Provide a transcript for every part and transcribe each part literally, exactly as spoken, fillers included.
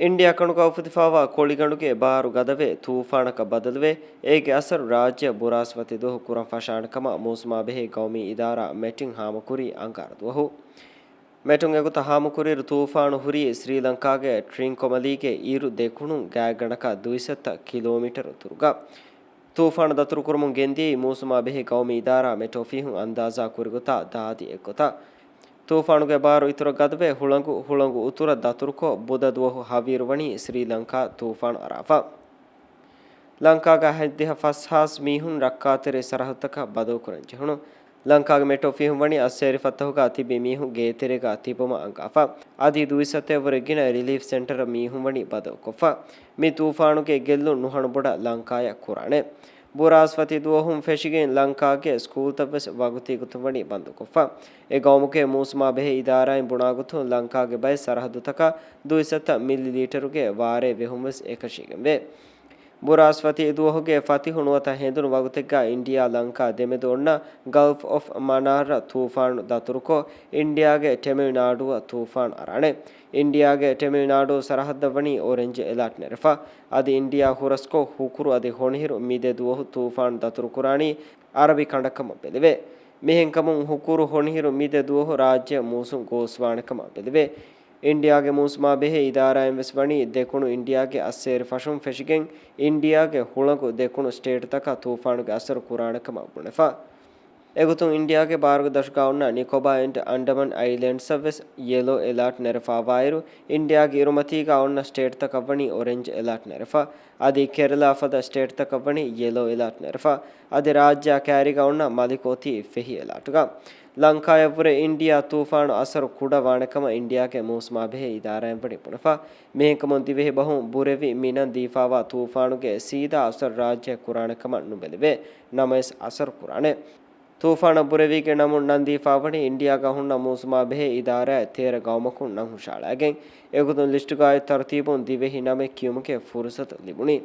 އިންޑިއާ ކަނޑުގަ އުފެދިފާވާ ކޮޅިގަނޑުގެ ބާރު ގަދަވެ، ތޫފާނަކަށް ބަދަލުވެ، އޭގެ އަސަރު ރާއްޖެ ބުރާސްފަތި ދުވަހު ކުރަން ފަށާނެ ކަމަށް މޫސުމާބެހޭ ގައުމީ އިދާރާ މެޓުން ހާމަކުރީ އަނގާރަ ދުވަހު. މެޓުން އެގޮތަށް ހާމަކުރިއިރު، ތޫފާނު ހުރީ ސްރީލަންކާގެ ޓްރިންކޮމަލީގެ އިރު ދެކުނު ގާތްގަނޑަކަށް ދުއިސައްތަ ކިލޯމީޓަރު ދުރުގަ. ތޫފާނު ދަތުރުކުރަމުން ގެންދިޔައީ މޫސުމާބެހޭ ގައުމީ އިދާރާ މެޓް އޮފީހުން އަންދާޒާ ކުރިގޮތާ ދާދި އެއްގޮތަށް. ތޫފާނުގެ ބާރު އިތުރަށް ގަދަވެ، ހުޅަނގު، ހުޅަނގު އުތުރަށް ދަތުރުކޮށް، ބުދަ ދުވަހު ހަވީރު ވަނީ ސްރީލަންކާ ތޫފާނު އަރާފަ. ލަންކާގަ ހަތްދިހަ ފަސްހާސް މީހުން ރައްކާތެރި ސަރަހައްދުތަކަށް ބަދަލުކުރަން ޖެހުނު. ލަންކާގެ މެޓް އޮފީހުން ވަނީ އައްސޭރި ފައްތަހުގަ ތިބި މީހުން ގޭތެރޭގަ ތިބުމަށް އަންގާފަ. އަދި ދުއިސައްތައެއްވުރެ ގިނަ ރިލީފް ސެންޓަރ މީހުން ވަނީ ބަދަލުކޮށްފަ. މި ތޫފާނުގެ ގެއްލުން ނުހަނުބޮޑަށް ލަންކާޔަށް ކުރާނެ. ބުރާސްފަތި ދުވަހުން ފެށިގެން ލަންކާގެ ސްކޫލްތައްވެސް ވަގުތީގޮތުން ވަނީ ބަންދުކޮށްފަ. އެ ގައުމުގެ މޫސުމާބެހޭ އިދާރާއިން ބުނާގޮތުން ލަންކާގެ ބައެއް ސަރަހައްދުތަކަށް ދުއިސައްތަ މިލިލީޓަރުގެ ވާރޭ ވެހުންވެސް އެކަށީގެންވޭ. ބުރާސްފަތި ދުވަހުގެ ފަތިހު ނުވަތަ ހެނދުނު ވަގުތެއްގަ އިންޑިއާ ލަންކާ ދެމެދު އޮންނަ ގަލްފް އޮފް މަނާރަށް ތޫފާނު ދަތުރުކޮށް، އިންޑިއާގެ ޓެމިލް ނާޑޫއަށް ތޫފާނު އަރާނެ. އިންޑިއާގެ ޓެމިލް ނާޑޫ ސަރަހައްދަށް ވަނީ އޮރެންޖް އެލާޓް ނެރެފަ. އަދި އިންޑިއާ ހުރަސްކޮށް، ހުކުރު އަދި ހޮނިހިރު މި ދެ ދުވަހު ތޫފާނު ދަތުރުކުރާނީ އަރަބި ކަނޑަކަމަށް ބެލެވޭ. މިހެންކަމުން ހުކުރު ހޮނިހިރު މި ދެ ދުވަހު ރާއްޖެ މޫސުން ގޯސްވާނެކަމަށް ބެލެވޭ. އިންޑިއާގެ މޫސުމާބެހޭ އިދާރާއިން ވެސް ވަނީ ދެކުނު އިންޑިއާގެ އައްސޭރި ފަށުން ފެށިގެން އިންޑިއާގެ ހުޅަނގު ދެކުނު ސްޓޭޓްތަކަށް ތޫފާނުގެ އަސަރު ކުރާނެކަމަށް ބުނެފަ. އެގޮތުން އިންޑިއާގެ ބާރުގެ ދަށުގަ އޮންނަ ނިކޮބާ އެންޑް އަންޑަމަން އައިލެންޑްސަށް ވެސް ޔެލޯ އެލާޓް ނެރެފައިވާއިރު، އިންޑިއާގެ އިރުމަތީގަ އޮންނަ ސްޓޭޓްތަކަށް ވަނީ އޮރެންޖް އެލާޓް ނެރެފަ. އަދި ކެރަލާ ފަދަ ސްޓޭޓްތަކަށް ވަނީ ޔެލޯ އެލާޓް ނެރެފަ. އަދި ރާއްޖެއާ ކައިރީގަ އޮންނަ މަލިކު އޮތީ ފެހި އެލާޓުގަ. ލަންކާޔަށްވުރެ އިންޑިއާ ތޫފާނު އަސަރު ކުޑަ ވާނެކަމަށް އިންޑިއާގެ މޫސުމާބެހޭ އިދާރާއިން ވަނީ ބުނެފަ. މިހެންކަމުން ދިވެހި ބަހުން ބުރެވި މި ނަން ދީފާވާ ތޫފާނުގެ ސީދާ އަސަރު ރާއްޖެ ކުރާނެކަމަށް ނުބެލެވޭ. ނަމަވެސް އަސަރު ކުރާނެ. ތޫފާނަށް ބުރެވީގެ ނަމުން ނަން ދީފާވަނީ އިންޑިއާގަ ހުންނަ މޫސުމާބެހޭ އިދާރާއަށް ތޭރަ ގައުމަކުން ނަން ހުށަހަޅައިގެން. އެގޮތުން ލިސްޓުގައި ތަރުތީބުން ދިވެހި ނަމެއް ކިޔުމުގެ ފުރުސަތު ލިބުނީ.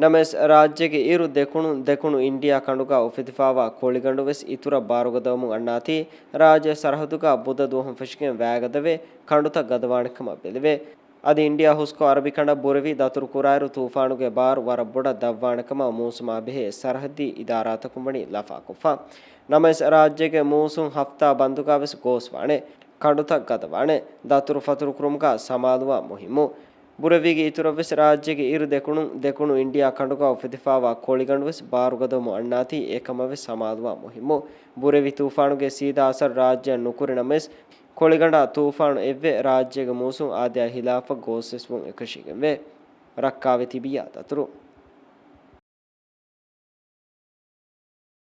ނަމަވެސް ރާއްޖޭގެ އިރު ދެކުނު، ދެކުނު އިންޑިއާ ކަނޑުގަ އުފެދިފާވާ ކޮޅިގަނޑު ވެސް އިތުރަށް ބާރުގަދަވަމުން އަންނާތީ، ރާއްޖެ ސަރަހައްދުގަ ބުދަ ދުވަހުން ފެށިގެން ވައިގަދަވެ، ކަނޑުތައް ގަދަވާނެކަމަށް ބެލެވޭ. އަދި އިންޑިއާ ހުސްކޮށް އަރަބި ކަނޑަށް ބުރެވި ދަތުރު ކުރާއިރު، ތޫފާނުގެ ބާރު ވަރަށް ބޮޑަށް ދަށްވާނެކަމަށް މޫސުމާބެހޭ ސަރަހައްދީ އިދާރާތަކުން ވަނީ ލަފާކޮށްފަ. ނަމަވެސް، ރާއްޖޭގެ މޫސުން ހަފްތާ ބަންދުގަ ވެސް ގޯސްވާނެ، ކަނޑުތައް ގަދަވާނެ، ދަތުރު ފަތުރުކުރުމުގަ ސަމާލުވާ މުހިއްމު. ބުރެވީގެ އިތުރަށް ވެސް ރާއްޖޭގެ އިރު ދެކުނު، ދެކުނު އިންޑިއާ ކަނޑުގަ އުފެދިފާވާ ކޮޅިގަނޑު ވެސް ބާރުގަދަވަމުން އަންނާތީ، އެކަމަށް ވެސް ސަމާލުވާ މުހިއްމު. ބުރެވި ތޫފާނުގެ ސީދާ އަސަރު ރާއްޖެއަށް ނުކުރި ނަމަވެސް، ކޮޅިގަނޑާ ތޫފާނު އެއްވެ ރާއްޖޭގެ މޫސުން އާދަޔާ ހިލާފަށް ގޯސްވެސްވުން އެކަށީގެންވޭ. ރައްކާވެ ތިބިއްޔާ ދަތުރު.